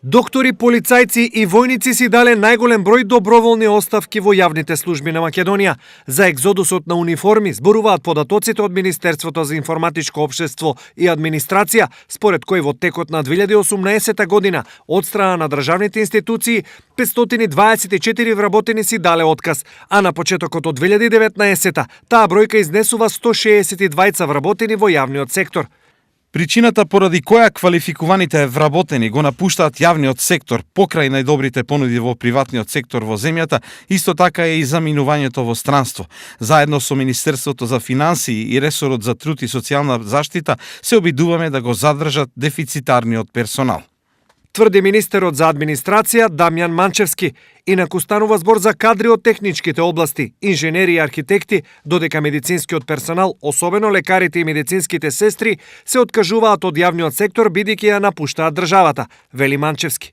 Доктори, полицајци и војници си дале најголем број доброволни оставки во јавните служби на Македонија. За екзодусот на униформи зборуваат податоците од Министерството за информатичко општество и администрација, според кој во текот на 2018 година од страна на државните институции 524 вработени си дале отказ, а на почетокот од 2019 таа бројка изнесува 162 вработени во јавниот сектор. Причината поради која квалификуваните вработени го напуштаат јавниот сектор покрај најдобрите понуди во приватниот сектор во земјата, исто така е и заминувањето во странство. Заедно со Министерството за финансии и ресорот за труд и социјална заштита се обидуваме да го задржат дефицитарниот персонал, тврди министерот за администрација Дамјан Манчевски. Инаку станува збор за кадри од техничките области, инженери и архитекти, додека медицинскиот персонал, особено лекарите и медицинските сестри, се откажуваат од јавниот сектор бидејќи ја напуштаат државата, вели Манчевски.